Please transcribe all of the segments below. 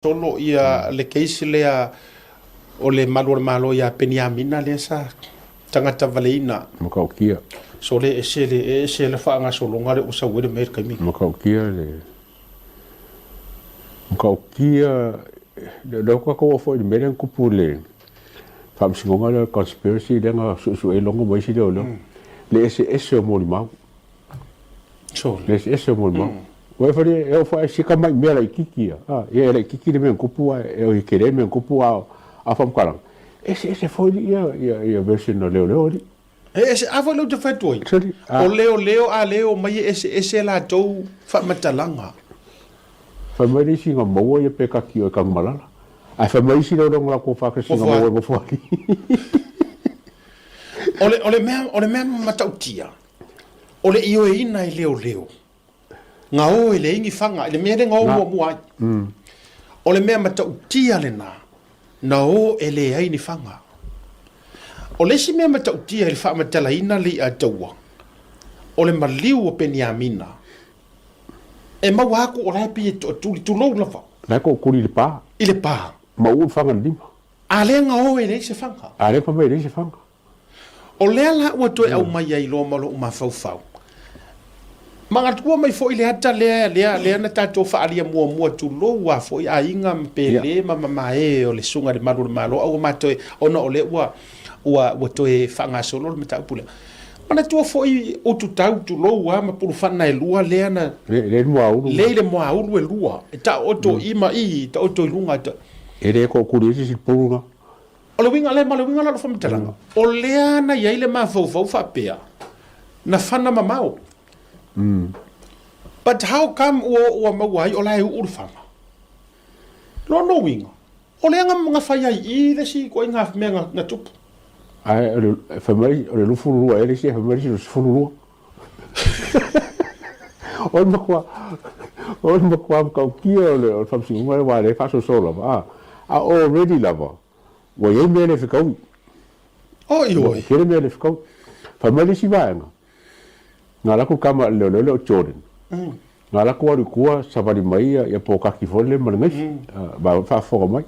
Solo ia le case lea o le malu o le Malo ia Peniamina lea sa tagata valeina. Matautia. Sole e ese le e ese le faagasologa lea ua sau ai le mea i le taimi. Matautia le matautia lea ua tatou oo foi i le mea lea na tupu i le faamasinoga lea o le conspiracy lea na suesue ai Logo ma isi leoleo. Le eseese o molimau. Sole. Le eseese o molimau. Ua e fale, e oo foi si tamai mea laitiiti ia, a, ia e laitiiti le mea na tupu ae e oi tele le mea na tupu a o faamatalaga, e eseese foi alii ia, ia, ia version a leoleo alii. E ese, a foi lea ou te fai atu ai, Sorry, a. o leoleo a le omai e eseese latou faamatalaga. Fai mai le isi na maua ia pe kaki o e Tanumalala, ae fai mai isi leoleo na latou faatasi na maua e Nofoalii. O le, o le mea, o le mea matautia, o le ioeina e leoleo. Gao e leai ni faga i le mea lea na o muamua ai. O le mea matautia lena, na o e leai ni faga. O le isi mea matautia i le faamatalaina le i'a taua, o le maliu o Peniamina, e maua atu o la e pei e toatuli, tulou lava. La e toatuli i le pa. I le pa. Ma uu le faga i le lima. A lea gao e leai se faga. A lea fai mai e leai se faga. O lea la ua toe aumai ai loa ma lou mafaufau. Manatua mai foi le ata lea, lea, lea na tatou faaalia muamua tulou lava foi aiga ma pele ma mamae o le Susuga i le Malu o le Malo, a ua matou, ona o lea ua, ua, ua toe faagasolo le mataupu lea. Manatua foi Ututau, tulou lava ma Pulufana e lua lea na, Le, le i le muaulu. Le i le muaulu e lua, e taooto i ma i, taoto i luga. E le tootuli ai se isi pulu na. O le uiga lea ma le uiga la o le faamatalaga, o lea na i ai le mafaufau faapea, na fana mamao. But how come ua ua maua ai o la e uu le fana? Lona uiga, o lea na fai ai i i le isi ituaiga mea na tupu. Ae o le fai mai o le 22 ea le isi ae fai mai le isi o le 12. O le matua o le matua matautia o le faamasinoga lea aua o lea e faasoso lava a, a already lava Ua i ai mea le fetaui. Oi oi. Ua tele mea le fetaui. Fai mai le isi vaega, na alu atu le tama a le leoleo lea o Jordan, na alu atu alu i tua savali mai ia pokaki foi lele ma le gaifi, ma faafofoga mai.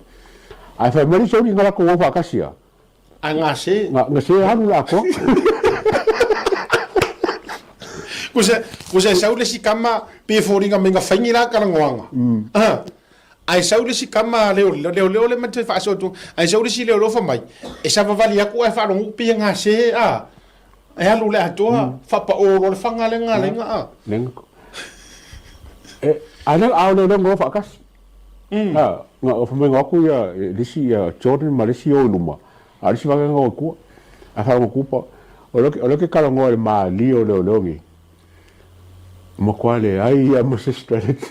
Ae fai mai le isi auli na latou o faatasi lava. Ae gase. Gase alu le atoa. Kusa e sau le isi tama pei e foliga mai na faigi la talanoaga. Ae sau le isi tama leoleo, leoleo le mate faasoa atu, ae sau le isi leoleo fai mai, e savavali atu ae faalogo pei e gase a, e alu le atoa, faapao loa le faga lea na ala a. E, a lea a o leoleo na o faatasi. A, na fai mai na o atu ia le isi ia Jordan ma le isi o i luma, a o le isi vaega na o i tua. Ae faalogo atu pa, o lea ou te talanoa i le malie o leoleo nei. Matua leai lava ma se strategy.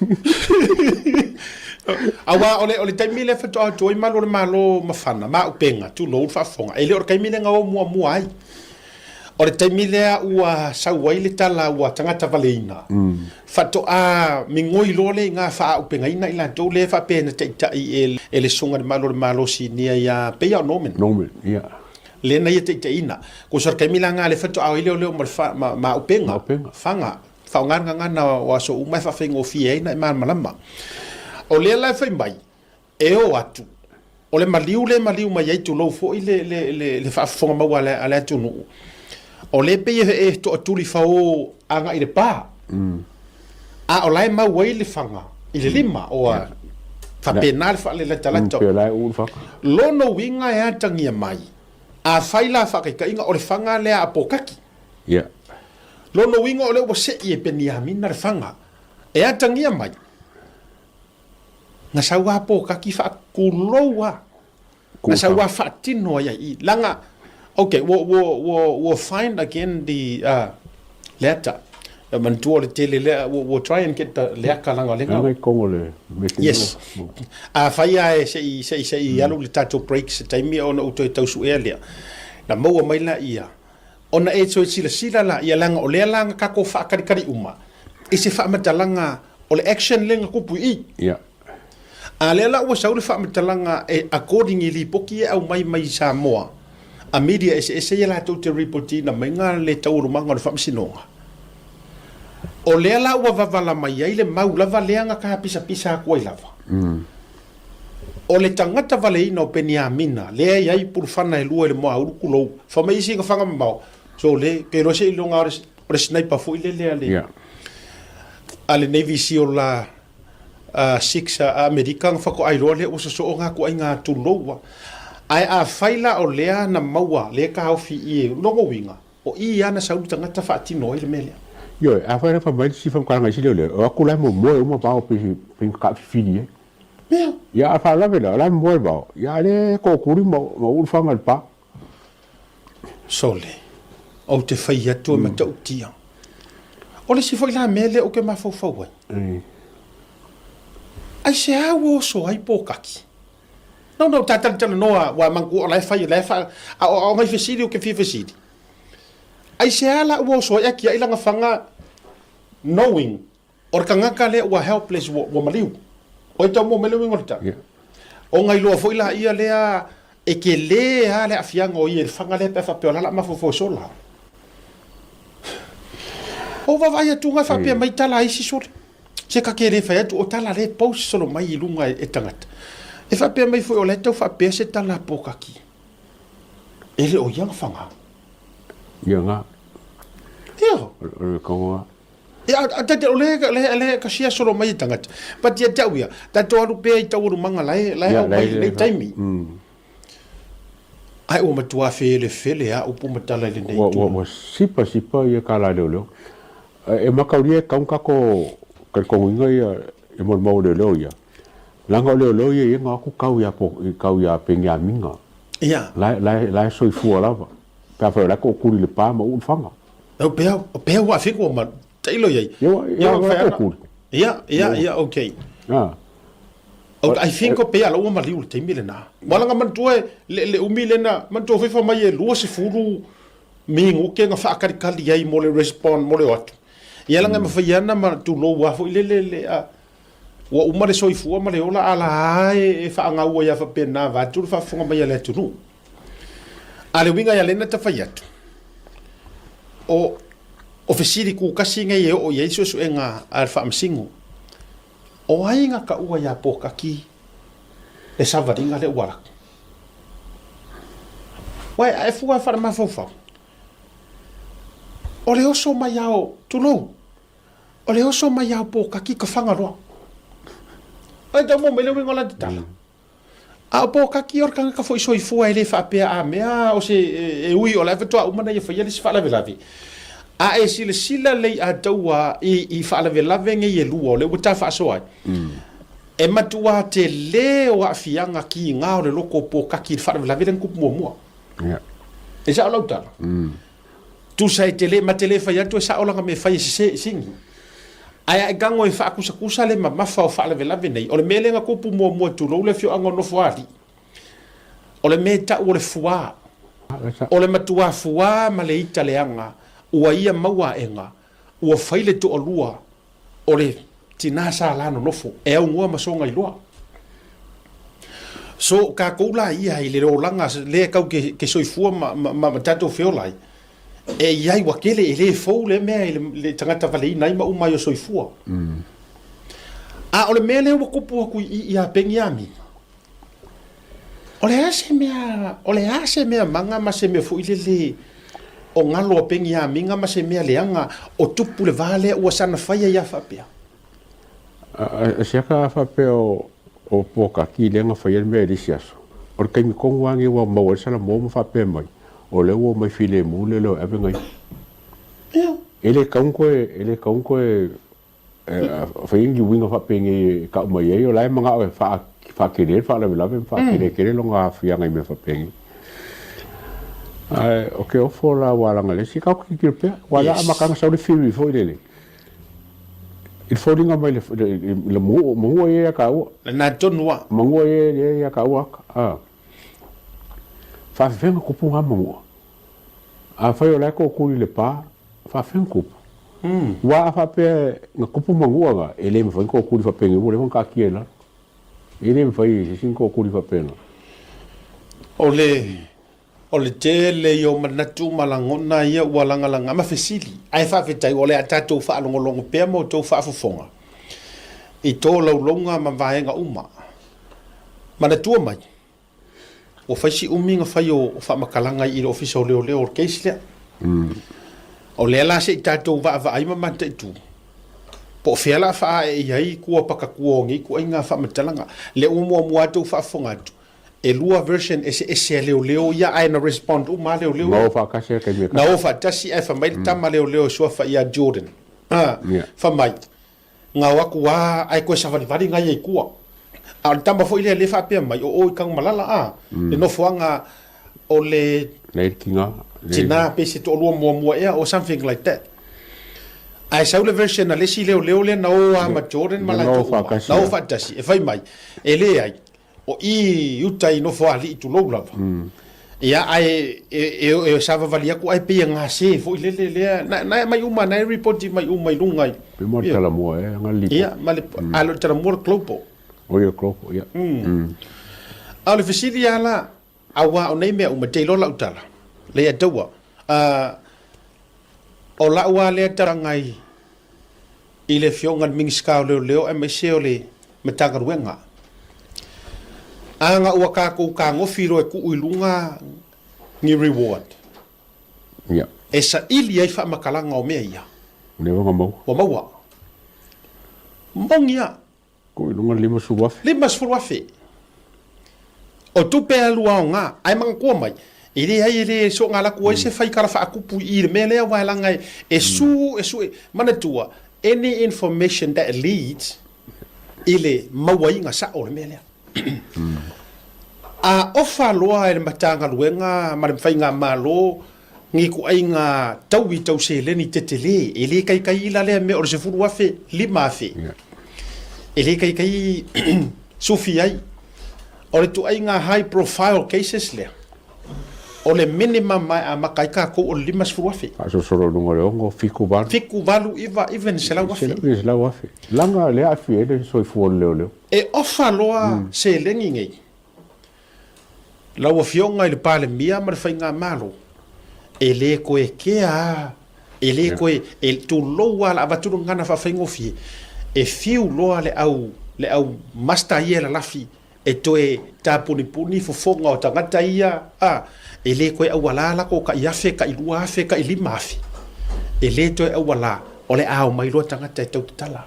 Aua o le, o le taimi lea faatoa atu ai malu o le Malo mafana, maupega, tulou le faafofoga, e le o le taimi lea na o muamua ai. O le taimi lea ua sau ai le tala ua tagata valeina, faatoa migoi loa lea i ina faaaupegaina i latou lea e faapea na taitai e, e le Susuga i le Malu o le Malo Sinia ia, pei lava o Norman. Norman, ia. Lea na ia taitaiina. Ko sa taimi la nga le faatoa ai leoleo ma le fa, ma, ma aupenga, Ma aupenga. faga, faaaoga le gagana o aso uma e faafaigofie ai na e malamalama. O lea la e fai mai, e o atu, o le maliu lea e maliu mai ai, tulou foi le, le, le, le faafofoga maua a le, a le atunuu, o lea e pei e, e toatuli fao agai i le pa. A o la e mau ai le faga i le lima, ua faapena le faalelatalata. Pei o la e uu le faga. Lona uiga e atagia mai, afai la faataitaiga o le faga lea a Pokaki. Ia. Lona uiga o lea ua sei e Peniamina le faga. E atagia mai, na sau a Pokaki faatulou a. Na sau a faatino ai i i. Leaga, okay, we'll, we'll, we'll, we'll find again the uh, leata. E manatua o le tele lea, we'll, we'll try and get the leaka leaga o lea. Leaga i totonu o le message. Yes. A fai a e se i, se i, se i alu le tatou break se taimi ona ou toe tau suea lea. Na maua mai la ia, ona e toe silasila la ia leaga o lea la na tatou faakalikali uma i se faamatalaga o le action lea na tupu i i. Yeah. A lea la ua sau le faamatalaga e according i lipoti e aumai mai Samoa a media eseese ia latou te reportiina mai nga le taualumaga o le faamasinoga. O lea la ua vavala mai ai le mau lava lea na tapisapisa atu ai lava. O le tagata valeina o Peniamina, lea e i ai pulufana e lua i le moaulu kulou, fa mai isi gafaga mamao, so le, ke iloa se iloga o le, o le sniper foi lele a le, Yeah. a le Navy SEAL a, a Six a, a Amerika na faatoa iloa lea ua sosoo nga ituaiga tulou a. Ae afai la o lea na maua lea taofi i e, lona uiga, O i ana sau le tagata faatino ai le mea lea. Ioe, afai la fai mai le isi faamatalaga i isi leoleo, o atu la e momoe uma vao pei pei na taafifili ai. Mea. Ia a faalavelave la, o la e momoe vao, ia a lea e tootuli ma ma uu le faga i le pa. Sole, ou te fai atu e matautia. O le isi foi la mea lea ou te mafaufau ai. Aisea ua oso ai pōkaki? No, no, ta talatalanoa, ua manatua o la e fai, o la e fa, a o, o ngai fesili ou te fia fesili. Aisea la ua oso ai atia'i lana faga knowing o le tagata lea ua helpless, ua, ua maliu. O ai tau mua mai le uiga o le tala? Yeah. Ona iloa foi laia lea e tele lava le aafiaga o ia i le faga lea pe a faapea o la o le a mafaufau e sola. Ou vaavaai atu ga faapea mai tala a isi sole. Se ka ke le fai atu o tala le post solo mai i luga e tagata. E faapea mai foi o la e tau faapea se tala a Pōkaki. E le o ia na whanga. Ia nga. Ia. O le kongo Ia, a tate o le le le ka sia solo mai e tagata. But ia te au ia, tatou alu pea i taualumaga la e la e aumai i lenei taimi. Ae ua matua felefele a upu ma tala i lenei itu. Ua sipa sipa ia ka la leoleo. E makaulia e kau kako talitonuina ia e molimau o leoleo ia. Leaga o leoleo ia ia na o atu kau ia kau ia Peniamina. Ia. La la la e soifua lava. Pe afai o la e tootuli i le pa ma uu le faga. O pea o pea ua afe ua ma tailo iai. Ia ua ia ua tootuli. Ia ia ia okay. Ah. I think o pea la ua maliu i le taimi lena. Ua laga manatua le le umi lena manatua foi fai mai e 20 minute na faakalikali ai mo le respond mo le o atu. Ia laga e mafai ana ma tulou a foi lele le a ua uma le soifua ma le ola a la e faagau ai a faapena vaeatu le faafofoga mai a le atunuu. A le uiga ia lena ta fai atu, o o fesili kukasi nei e oo i ai suesuega a le Faamasino, o ai na taua iā Pōkaki le savaliga lea ua alu atu? Uae, a e fua e faalemafaufau, o le oso mai lava o, tulou, o le oso mai lava o Pōkaki ka Fagaloa. Ai tau mo mai le uiga o lana tala. A o Pōkaki o le tagata foi soifua e le faapea a mea o se e ui o la e faatoa uma ona ia faia le isi faalavelave. A e silasila lelei ataua i faalavelave nei e lua o lea ua ta faasoa ai, e matua tele o aafiaga kiga o le loko o Pōkaki i le faalavelave lea na tupu muamua. E sao lau tala? Tusa e te le, ma te le fai atu e sao lana mea fai e sese e sigi. Ae a e tago e faakusakusa le mamafa o faalavelave nei, o le mea lea na tupu muamua tulou le afioaga o Nofoalii, o le mea e tau o le fuā. O le matuā fuā ma le ita leaga ua ia maua aega, ua fai le toalua o le tinā sa la nonofo, e aunoa ma soga iloa. So, kākou la ia i le olaga lea kau ke, ke soifua ma, ma, ma, ma tatou feola ai, E i ai ua kele, e le fou lea mea i le, le tagata valeina ai ma uma ai o soifua. A o le mea lea ua kupu atu i i iā Peniamina, o le a se mea, o le a se mea maga ma se mea foi lele o galo a Peniamina ma se mea leaga o tupu le va lea ua sana fai ai a faapea? A siaka a faapea o o Pōkaki lea na faia le mea i le isi aso, o le taimi tonu lava lenei ua maua ai le salamo ma faapea mai, o lea ua omai filemu le leo e ave nai. Ia. E le tatau ona toe, e le tatau ona toe faia ni uiga faapenei e tau mai ai, o la e manao e faatele le faalavelave ma faateletele lona aafiaga i mea faapenei. Ae o ke ofo la ua alaga le isi, tatou tilotilo pea, aua o le a amata ona sau le theory foi lele, I le foliga mai le manua ia ia taua. Lena tonu a. Manua ia ia ia taua aka. A. Faafefea na kupu nga manua. Afai o la e tootuli i le pa, faafefea na kupu. Ua a faapea na kupu manua nga, e le mafai ona tootuli faapenei ua leva ona taatia i lalo. E le mafai e se isi ona tootuli faapena. O le O le tele ia o manatu ma lagona ia ua lagalaga ma fesili, ae faafetai o le a tatou faalogologo pea ma outou faafofoga i tolaulauga ma vaega uma. Manatua mai, ua fai si umi na fai o faamatalaga i le Ofisa o Leoleo o le case lea. O lea la se i tatou vaavaai ma mataitu, po o fea la faaae i ai tua pakatua o nei ituaiga faamatalaga. Lea ua muamua atu ou faafofoga atu, e lua version eseese a leoleo ia ae na respond uma lava leoleo Na o faatasi a taimi e Na o faatasi ae fai mai le tama leoleo e suafa ia Jordan. Fai mai, Na o atu a ae toe savalivali na ia i tua. A o le tama foi lea lea faapea mai, o o i Tanumalala a, le nofoaga o le Lea i tina. Tina pe se toalua muamua ea or something like that. Ae sau le version a le isi leoleo lea na o a ma Jordan ma latou uma, na o faatasi e fai mai, e leai, o i i uta i Nofoalii tulou lava. Ia ae e savavali atu ae pei e gase foi lele lea na na e aumai uma na e ripoti mai uma i luga i Pe mo le talamua ea nga le Ia ma le a le talamua le global. O ia global ia. A o le fesili lava la aua o nei mea uma te iloa lau tala lea taua o lau lava lea tala i i le Afioga i le Minisita o Leoleo aemaise o le Matagaluega. A na ua tatou tagofi loa e tuu i luga ni reward e saili ai faamatalaga o mea ia, ua maua. Moni a. Tuu i luga le 50,000. 50,000. O tupe alu aoga, ae manatua mai, e leai e le soona alu atu ai se faitala faatupu i i le mea lea aua e leaga e su, e sue. Manatua, any information that leads i le mauaiga sao o le mea lea. A ofa loa e le Matagaluega ma le Faigamalo ni ituaiga taui tau seleni tetele, e le kaikai la lea mea o le 10,000, 5,000. E le kaikai sufi ai. O le ituaiga high profile cases lea, o le minimum e amata ai tatou o le 50,000. Faasolosolo i luga o le 6, 7, 8. 7, 8, 9, even 100,000. 100,000. Leaga lea aafia ai le soifua o le leoleo. E ofa loa seleni nei Lau Afioga i le Palemia ma le Faigamalo, e le toe kea lava, e le toe, e tulou lava o le a avatu le gagana faafaigofie, e fiu loa le au, le au master ia e lalafi e toe tapunipuni fofoga o tagata ia, a, e le toe auala latou tai afe, tai 2,000, tai 5,000. E le toe auala, o le a omai loa tagata e tau tatala.